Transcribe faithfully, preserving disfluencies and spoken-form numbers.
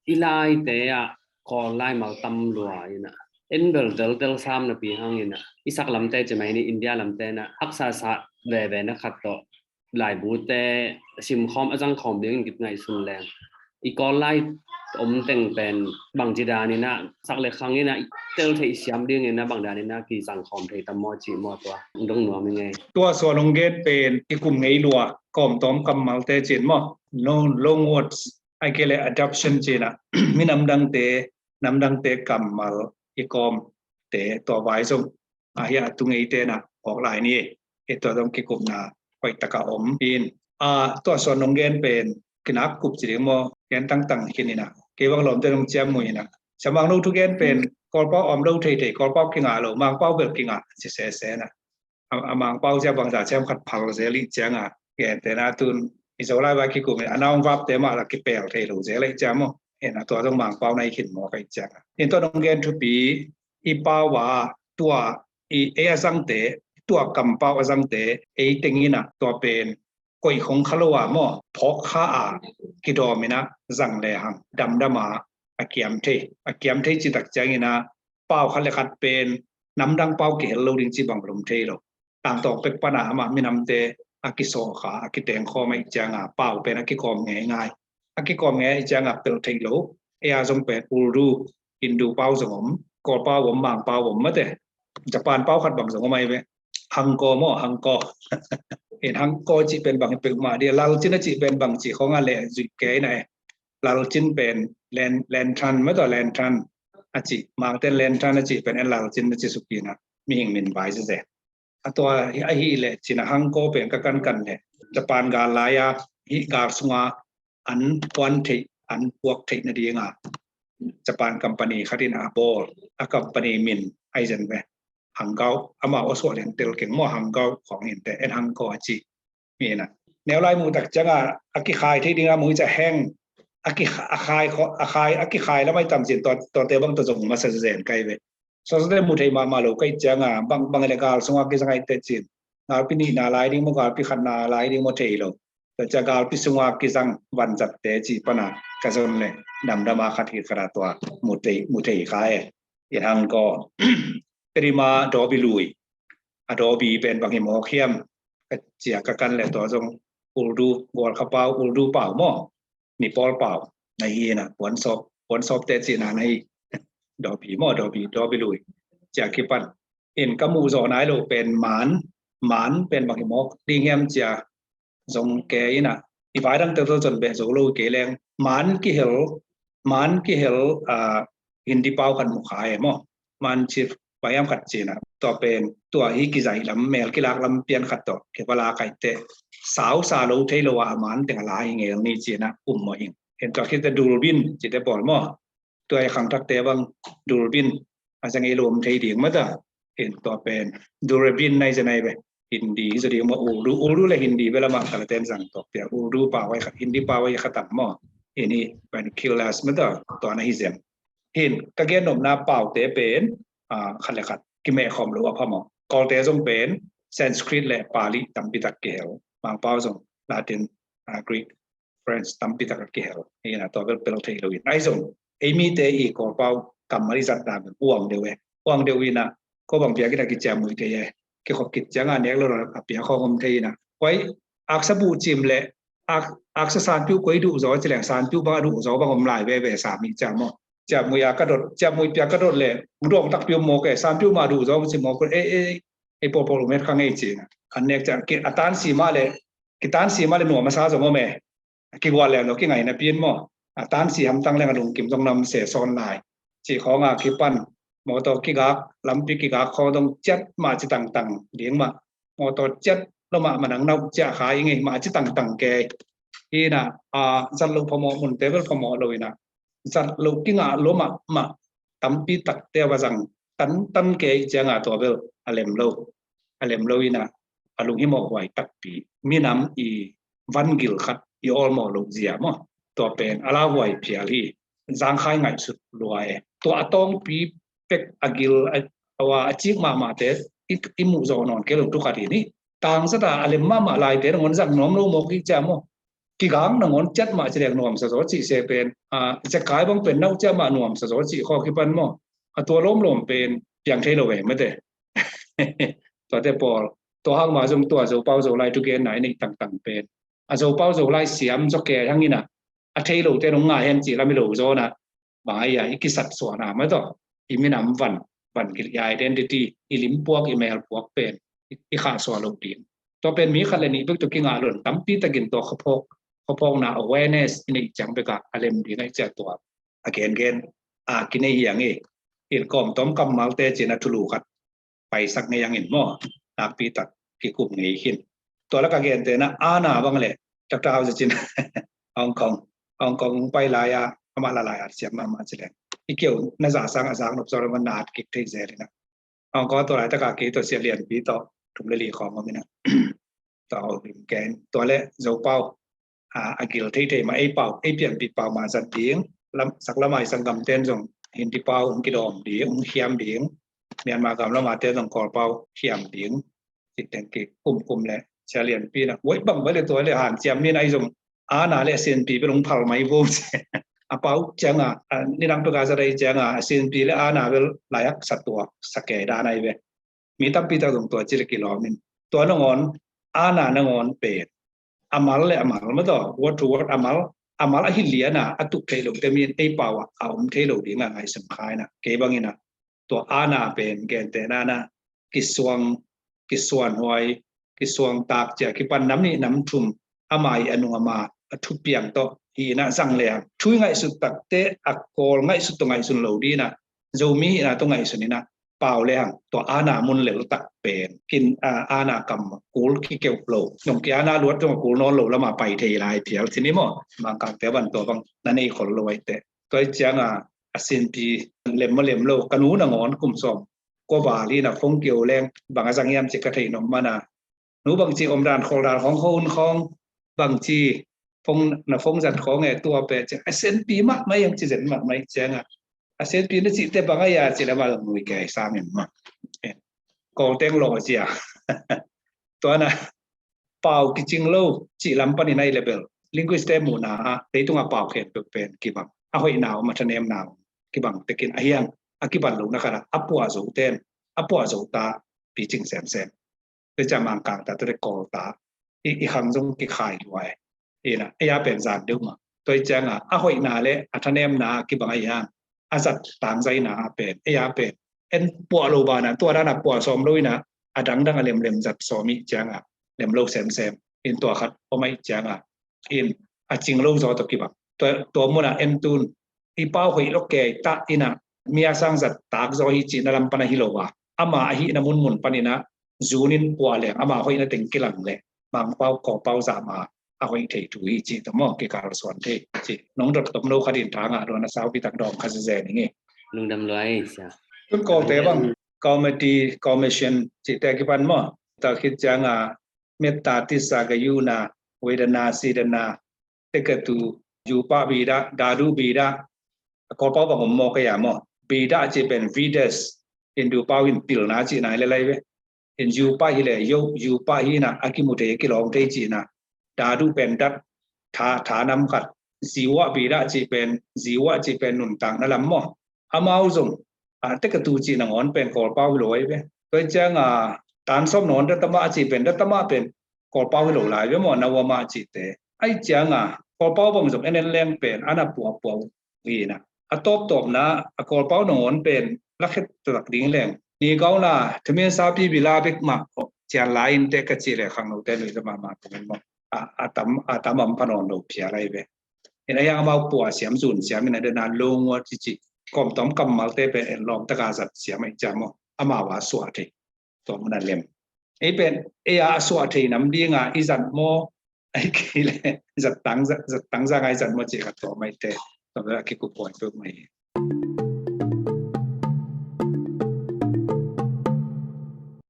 i laite ah Kawl laimal tam lua inah, en bel teltel sam napi hang inah, i sak lamte ci mai ni, India lamte inah haksa sa veve na khat tawh laibute simkhawm a zangkhawm dingin kit ngaihsun leng, i Kawl lai om teng pen bangci dan inah sak le khang inah i tel theih siam ding inah bang dan inah kizangkhawm thei tam maw cih maw, tua dong nuam i ngei. Tua suan hong gen pen kikum ngei lua, kawmtawm kammalte cin maw, loan, loan words, a kei le adoption cinah, minam dangte, namdangte kammal i kawmte tua vai zong a hi a, tu ngei tenah awk lai ni. I tua zong kikupna koih taka om in, a tua suan nong gen pen kinak kup ci ding maw, gen tangtang khin inah, kei bang lawmte nong ciam mu inah, Siamang no thu gen pen Kawlpau om lo theithei, Kawlpau kingah lo, Mangpau bel kingah ci sese na. A, a Mangpau cia bangza ciam khat phal zel ih cianga, gen tena tun i Zolai vai kikum a naung vapte mah la kipel thei lo zel ih ciam maw. Ena tua zong Mangpau na i khin maw ka ih cianga, in tua nong gen thupi, i pau a tua i ei a zangte, tua kampau a zangte ei teng inah tua pen koih khong kha lo a maw, phawk kha a kidawm inah zang le hang damdam a, a kiam thei, a kiam thei citak ciang inah pau khat le khat pen namdang pau kihel lo ding ci bang lum thei lo. Tangtawng pek pana amah minamte a kisawkha, a kitengkhawm a ih cianga pau pen a kikawm ngeingai, a kikawm ngei a ih cianga pel thei lo. Ei a zong pen Urdu, Hindu pau zong om, Kawl pau om, Mang pau om mate. Japan pau khat bang zong om ai ve. Hangko maw, hangko. In hangko cih pen bang hi pek mah dia, lalcin a cih pen bang cih khong a le zuih kei na e. Lalcin pen len, lantern mate, lantern a cih, Mangten lantern a cih pen en lalcin a cih sukina mihing min vai zeze. A tua ahi le cina hangko pen ka kankan le Japan gal lai a hih gal sunga an puan theih, an puak theih nadinga Japan company khat in a bawl, a company min ai zen ve. Hangkau, ama osua leng tel keng maw, hangkau khong in te en hangko a ci. Mina neu lai mu tak cianga a kikhai thei dinga mu i ca heng, a kikhai, a khai, a kikhai lamai tam cin tua, tuate bang tua zong masa zen kai ve. Sawsawte mu thei mahmah lo ka ih cianga bang, bang le gal sunga kizang ai te cin. Galpi nihna lai ding maw, galpi khatna lai ding maw thei lo. Tua cia galpi sunga kizang vanzatte ci pana ka zon le damdama khat hi khat a tua mu thei, mu thei kha e. In hangko. Terima dobi lui. A dobi pen bang hi mawk hiam ka cia ka kan le tua zong Urdu, Gualkha pau, Urdu pau maw. Nipawl pau na hi na, puansawp, puansawpte cihna na hi. Dobi maw, dobi, dobi lui. Cia kipan. In ka muh zawh nai lo pen man, man pen bang hi mawk ding hiam cia zong ke ina. I vai dang teutel zon beh zo lo kei leng. Man kihel, man kihel, ah, Hindi pau khat mu kha e maw. Man chief payam khat cina. Tua pen, tua hi kizai lam, mel kilak lam pian khat tawh. Kei pala kai te. Sau sa lo thei lo a man teng a la hi ngel ni cina um maw ing. En tua khit te durbin ci te pawl maw. Tua i khangthakte bang durbin a zang i lawm thei ding mata. In tua pen durbin nai zia nai ve. Hindi hi zaw ding maw, Urdu, Urdu le Hindi ve lamah kalaten zang tawk pia. Urdu pau ai khat, Hindi pau ai khat tam maw. In hi binoculars mata tua na hi zem. Hin ka gen nopna paute pen, ah, khat le khat kimeh khawm lo a pha maw. Kawlte zong pen Sanskrit le Pali tampi tak kihel. Mangpau zong Latin, ah, Greek, French tampi tak a kihel. Ina tua bel pel thei lo in. Ai zong, ei mite i Kawlpau kammal i zatna bel uang deuh e. Uang deuh ina, ko bang piak ina kiciam ui thei e. Kikhop kit cianga nek lo a piak khawng om thei ina. Koi, aksa buh cim le, ak, aksa sanpiu koi duh zaw, ci leng sanpiu bang a duh zaw bang om lai veve sami ciam maw. Ciam ui a ka dot, ciam ui piak ka dot le, udawng takpiu mawk e, sanpiu ma duh zaw, ci mawk e, e, e, e, pawlpawl umet ka ngei cina. An nek ciang, a tan si ma le, kitan si ma le nuam a sa zong om e. Kigual leng lo kingaina pian maw. A tan si hamtang leng a lungkim zong nam se sawn lai. Ci khawng a kipan mawtaw kigak, lampi kigak khawng dong ciat mah ci tangtang ding mah. Mawtaw ciat lo mah manang nau ciah khai ngei mah ci tangtang kei. Ina, a, zat lo phamawh munte bel phamawh lo ina. Zat lo kingah lo mah mah tampi takte a va zang tantan kei cianga tua bel a lem lo. A lem lo ina, a lunghimawh huai takpi. Minam i vangil khat i awlmawh loh zia maw. Tua pen a lauhuai phial hi. Zangkhai ngaihsut lua e. Tua a tawngpi pek a gil a, a cik mahmahte i, i muh zawh nawn kei lo tu khat hi ni. Tangzata a lem mahmah laite nangon zak nuam lo mawk hi cia maw. kigang nangawn ciat mah ci leng nuamsa zaw cih se pen, a, zekai bang pen nau ciat mah nuamsa zaw cih khaw kipan maw. A tua lawmlawm pen piang thei lo ve mate. Tuate pawl, tua hang mah zong tua Zopau Zolai thugenna i neih tangtang pen a Zopau Zolai siam zaw kei hang inah, a thei lote nong ngai hen cih lam hi lo zaw nah, bang a ia i kisat suahna mah tawh, i minam van, van gil, i identity, i limpuak, i melpuak pen i, i khahsuah loh ding. Tua pen mi khat le nih bek tawh kingah lo in, tampi takin tua khuaphawk, khuaphawkna awareness i neih ciang bekah a lem ding ahih ciang tua a gengen a kinei hi ang e. In kawmtawm kammalte cih nah thulu khat paisak ngei ang in maw, nakpi tak kikum ngei khin. Tua lak a gente nah Ana bang le, Doctor Hau Za Cin, Hong Kong, Hong Kong pai lai-a, amah la lai-a siam mahmah ci leng, i keu na za sang a zak nop zaw le man na at kik thei zel inah. Hong Kong tua laitak a kei tawh Sia Lianpi tawh thum le li khawng om inah. Tua a lim ken tua le Zopau, a, a gil theithei mah ei pau, ei pianpih pau mah zat ding, lam, sak lamai sanggamten zong Hindi pau hong kidawm ding, hong khiam ding, Myanmar gam lamate zong Kawlpau khiam ding, cih teng kikumkum le Sia Lianpi nah, wei bang bang le tua le hanciam min ahi zong, Ana le a sinpi bel hong phal mai vo. A pau cianga, a, nidang peka zat ahi cianga, a sinpi le Ana bel laiak sa tuak, sa kei dan ahi ve. Mi tampi tak zong tua ci le kilawm in. Tua nangawn, Ana nangawn pen a mal le a mal mah tawh, word to word a mal, a mal ahi liana a tuk theih loh te min ei pau ah a om thei lo ding a ngaihsun kha inah. Kei bang inah tua Ana pen gentehna nah kisuang, kisuanhuai, kisuangtak cia kipan nam nih nam thum, ama ih a nung ama a thupiang tawh hi inah zang le hang. Thu i ngaihsut takte a Kawl ngaihsut tawh ngaihsun lo ding inah, Zomi hihna tawh ngaihsun inah pau le hang, tua Ana mun lel tak pen kin, a, Ana kam kul kikeuh lo. Nong ki Ana luat zong a kul nawn lo lama pai thei lai phial ci ni maw. Mangkangte ban tua bang na nei khol lo ahi teh. Tua hi cianga a sinpi lem maw lem lo, ka nu nangawn kum sawm kua val hi inah phone kio leng bang a zang hiam ci ka theih nop mana. Nu bangci om dan khol dan khawng khawng un khawng bangci phone, na phone zat khawng e tua pe ci a sinpi mahmah hiam ci zen mahmah hi cianga. A sinpi na cihte bang a ia ci le mal nui kei sang in mah. Kawlteng lawh zia. Tua nah pau kicing lo cih lam panin ahi le bel linguist te muhna ah leitungah pau khempeuh pen kibang, a hoihna om a thanemna om kibang tekin ahi hang, a kiban lohna khatah a puah zo ten a puah zo ta picing semsem. Tua ciang Mangkang ta, tua le Kawl ta, i, i khang zong kikhai lua e. Inah ei a pen zan deuh mah. Tua hi cianga a hoihna le a thanemna kibang ahi hang, a zat tangzaina a pen, ei a pen en puah lo banah tua dana puah sawm lo inah, a dangdang a lemlem zat sawm ih cianga lem lo semsem in tua khat om aih cianga in a cing lo zaw tawh kibang. Tua, tua munah en tun i pau hoih lo kei tah inah mi a sang zat tak zaw hi cihna lam pan ahi lo a, ama ahihna munmun pan inah zunin puah leng ama hoihna teng kilang leh Mangpau Kawpau zahma a hoih thei thu hi cih tawh maw kikalsuan thei cih nong dot tom lo khat in thangah luan a saupi tak dawng kha zezen ing e. Lungdam luai sia. Tun Kawlte bang committee, commission cihte kipan maw, tua khit cianga metta tissa gayuna vedana sidana tekatu yupa bida dadu bida. Kawpau bang om maw kaya maw, bida cih pen vidas, Hindu pau in pilna cihna hi le lai ve. In yupa hi le yo, yupa hi inah a kimu thei a kilawng thei cihna. Dadu pen dat, tha, tha nam khat. Ziwa bida cih pen, ziwa cih pen nuntakna lam maw. Amau zong a tekatu cih nangawn pen Kawlpau hi lo ahi ve. Tua hi cianga tansawm nangawn datama a cih pen, datama pen Kawlpau hi lo lai ve maw, nawama cihte. Ahi cianga Kawlpau bang zong en en leng pen ana puahpuah uh hi inah, a tawptawpna a Kawlpau nangawn pen lakhet tak ding leng ni gauna thumin saupi bila bek mah cian lai in teh ka cih le khangnote nuihza mahmah tung in maw. A, a tam, a tam a om pha nawn lo phial ahi ve. In a hiang amau puah siam zun siam in a dena lungua cici kawmtawm kammalte pen en lawm taka zat siam ahi ciang maw, amau a suah thei. Tua mun a lem ei pen ei a suah thei nam dinga i zat maw, ahi kei le zat tang, zat tang zanga i zat maw cih ka tua maite. Tua bek a kikup puan peuh mai hi.